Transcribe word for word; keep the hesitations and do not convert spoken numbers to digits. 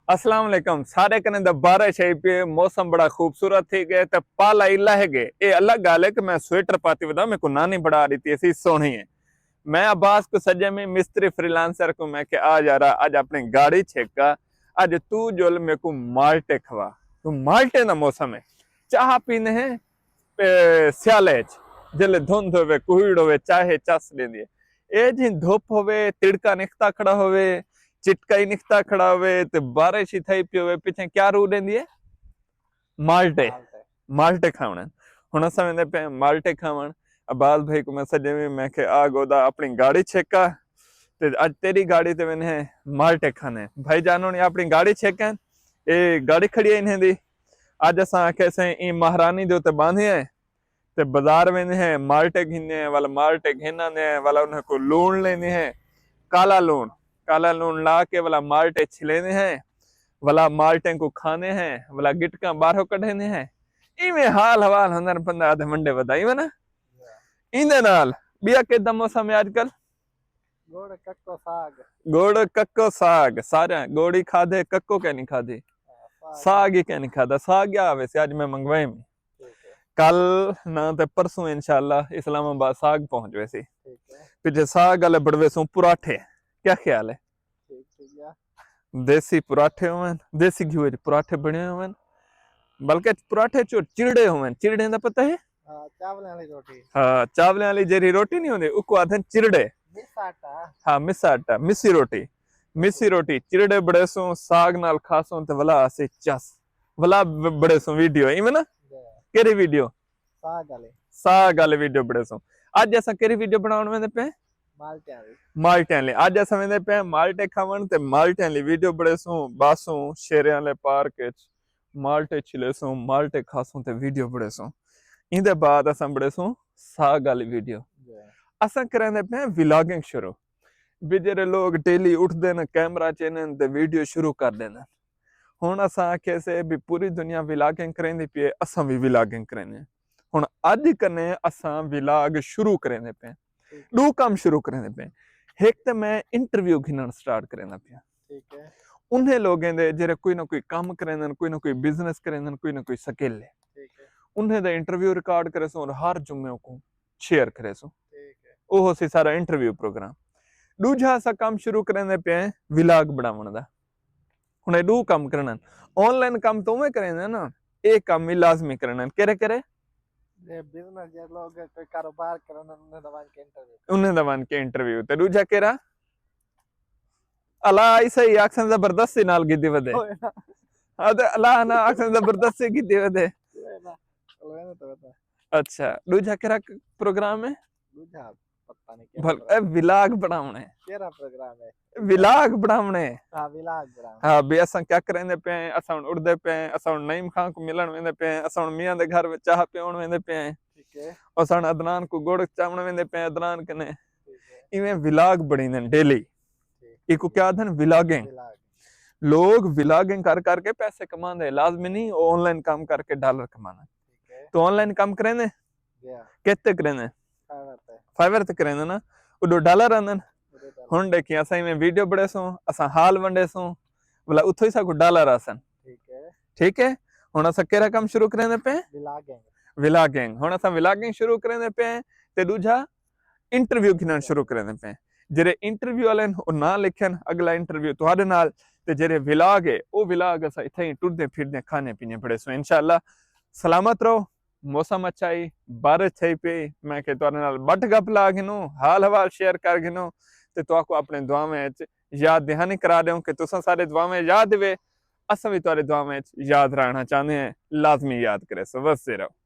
السلام علیکم۔ سارے کنے دا بارش آئی پی، موسم بڑا خوبصورت تھی گئے تے پالا ہی لہہ گئے۔ اے الگ گال ہے کہ میں سویٹر پاتی ودا، میرے کو نانی بڑا دیتی اسی سوہنی ہے۔ میں عباس کو سجے میں مستری فریلانسر کو میں کہ آ یارا، اج اپنی گاڑی چھیکا، اج تو جل میرے کو مالٹے کھوا۔ تو مالٹے دا موسم ہے، چاہ پینے ہیں، اے، سیالے اچ جلے دھند ہوے، کوہیڑ ہوے، چاہے چس ڈیندی ہے۔ اے جیں دھوپ ہوے، تڑکا نکھتا کھڑا ہوے، چٹکا ہی نکھتا کھڑا ہوے، تے بارش ہی تھئی پی ہوے، پچھے کیا رو ڈیندی ہے؟ مالٹے۔ مالٹے۔ مالٹے کھاوݨے۔ ہݨ اساں ویندے پئے ہیں مالٹے کھاوݨ۔ عباس بھائی کو میں سݙے وی، میں کہ آ گودا اپݨی گاڑی چھیکا، تے اڄ تیݙی گاڑی تے ویندے ہیں مالٹے کھانے۔ بھائی جان ہوݨی اپݨی گاڑی چھیکن، اے گاڑی کھڑی ہے انہیں دی۔ اڄ اساں آکھے سے ایں مہرانی دے اتے ٻاندھے ہیں، تے بازار ویندے ہیں، مالٹے گھندے ہیں، ولا مالٹے گھن آندے ہیں، ولا انہیں کو لوݨ لیندے ہیں، کالا لوݨ، کالا لوݨ لا کے ولا مالٹے چھلیندے ہیں، ولا مالٹیں کو کھاندے ہیں، ولا گٹکاں ٻاہروں کڈھیندے ہیں۔ ایویں حال حوال ہوندن، بندہ آدھے منڈے ودا، ایویں نا؟ ایندے نال ٻیا کیدا موسم ہے اڄ کل؟ گڑ ککو ساگ۔ گڑ ککو ساگ، سارے گوڑی کھادے، ککو کیا نہیں کھادی؟ ہاں، ساگ۔ ساگ ہی کیا نہیں کھادا؟ ساگ کیا آوے سے؟ اڄ میں منگوائے میں۔ ٹھیک ہے۔ کل نہ تے پرسوں انشاءاللہ اسلام آباد ساگ پہنچ ویسی۔ ٹھیک ہے۔ پچھے ساگ والے بڑوے سوں پراٹھے، کیا خیال ہے؟ ٹھیک، ٹھیک ہے۔ دیسی پراٹھے ہوون، دیسی گھیو وچ پراٹھے بݨے ہوون، بلکہ پراٹھے چو چرڑے ہوون۔ چرڑے دا پتہ ہے؟ ہاں، چاولیں والی روٹی۔ ہاں، چاولیں والی جیڑھی روٹی نہیں ہوندی، اوکوں آکھدن چرڑے۔ مسا آٹا۔ ہاں، مسا آٹا، مسی روٹی۔ مسی روٹی، چرڑے بڑے سوں، ساگ نال کھاسوں تے ولا آسی چس۔ ولا ب-، بڑے سوں ویڈیو، ایویں نا؟ جی۔ کیڑھی ویڈیو؟ ساگ والے۔ ساگ والے ویڈیو بڑے سوں۔ اڄ اساں کیڑھی ویڈیو بݨاوݨ ویندے پئے؟ مالٹے والی۔ مالٹے والی۔ اڄ اساں ویندے پئے ہیں مالٹے کھاوݨ تے مالٹے والی ویڈیو بڑے سوں، باسوں شیرے والے پارک وچ مالٹے چھلے سوں، مالٹے کھاسوں تے ویڈیو بڑے سوں۔ ایندے بعد اساں بڑے سوں ساگ والی ویڈیو۔ جی۔ اساں کریندے پئے ہیں ولاگنگ شروع۔ بھی جیڑھے لوگ ڈیلی اٹھدے نے، کیمرہ چیندن تے ویڈیو شروع کر ݙیندن۔ ہݨ اساں آکھے سے بھی پوری دنیا ولاگنگ کریندی پئی ہے، اساں وی ولاگنگ کریندے ہیں۔ ہݨ اڄ کنے اساں ولاگ شروع کریندے پئے ہیں۔ ٹھیک ہے۔ ݙو کم شروع کریندے پئے ہیں۔ ہک تے میں انٹرویو گھنݨ سٹارٹ کریندا پیا۔ ٹھیک ہے۔ انہیں لوگیں دے جیڑھے کوئی نہ کوئی کم کریندن، کوئی نہ کوئی بزنس کریندن، کوئی نہ کوئی سکل ہے۔ ٹھیک ہے۔ انہیں دا انٹرویو ریکارڈ کریسوں اور ہر جمعے کو شیئر کریسوں۔ ٹھیک ہے۔ او ہوسی سارا انٹرویو پروگرام۔ ݙوجھا اساں کم شروع کریندے پئے ہیں ولاگ بݨاوݨ دا۔ ہݨ اے ݙو کم کرݨن۔ آن لائن کم تو میں کریندے نا، اے کم وی لازمی کرݨن۔ کیڑھے کیڑھے؟ جے بزنس، جے لوگ کوئی کاروبار کرݨ، انہیں دا ونڄ کے انٹرویو۔ انہیں دا ونڄ کے انٹرویو۔ تے ݙوجھا کیڑھا؟ الا ایسا ہی آکھسن زبردستی نال گھدی ودے۔ ہوئے نا۔ ہاں تے الا نہ آکھسن زبردستی گھدی ودے۔ ہوئے نا۔ ہوئے نا تو بتا۔ اچھا، ݙوجھا کیڑھا ک-، پروگرام ہے؟ ݙوجھا پتہ نہیں کیڑھا بھل-، پروگرام۔ اے ولاگ بݨاوݨے۔ کیڑھا پروگرام ہے؟ ولاگ بݨاوݨے۔ ہاں، ولاگ بݨاوݨے۔ ہاں، بھی اساں کیا کریندے پئے ہیں، اساں ہݨ اٹھدے پئے ہیں، اساں ہݨ نعیم خان کو ملݨ ویندے پئے ہیں، اساں ہݨ میاں دے گھر وچ چاہ پیوݨ ویندے پئے ہیں۔ ٹھیک ہے۔ اساں ہݨ عدنان کو گڑ چاوݨ ویندے پئے ہیں، عدنان کنے۔ ٹھیک ہے۔ ایویں ولاگ بݨیندن ڈیلی۔ ٹھیک۔ ایکوں کیا آکھدن؟ ولاگنگ۔ ولاگ۔ لوگ ولاگنگ کر کر کے پیسے کماندے، لازمی نہیں او آن لائن کم کر کے ڈالر کمانا۔ ٹھیک ہے۔ تو آن لائن کم کریندے؟ جی ہاں۔ کتے کریندے؟ فائیور تے۔ فائیور تے کریندے نا، اڈو ڈالر آندن۔ اڈو ڈالر۔ ہݨ ݙیکھیں، اساں ایویں ویڈیو بݨیسوں، اساں حال ونڈیسوں، ولا اتھوں ہی ساکوں ڈالر آسن۔ ٹھیک ہے۔ ٹھیک ہے؟ ہݨ اساں کیڑھا کم شروع کریندے پئے ہیں؟ ولاگنگ۔ ولاگنگ۔ ہݨ اساں ولاگنگ شروع کریندے پئے ہیں تے ݙوجھا انٹرویو گھنݨ شروع کریندے پئے ہیں۔ جیڑھے انٹرویو والے ہن، او ناں لکھن، اڳلا انٹرویو تہاݙے نال، تے جیڑھے ولاگ ہے، او ولاگ اساں اتھائیں ٹردے پھردے کھاندے پیندے بݨیسوں۔ انشاءاللہ سلامت رہو۔ موسم اچھا ہی، بارش تھئی پئی، میں کہ تہاݙے نال ٻٹھ گپ لا گھنوں، حال حوال شیئر کر گھنوں، تے تہاکوں اپݨے دعاواں وچ یاد دہانی کرا ݙیوں کہ تساں ساݙے دعاواں یاد ہوے، اساں وی تہاݙے دعاواں وچ یاد رہݨا چاہندے ہیں، لازمی یاد کریسو۔ وسدے رہو۔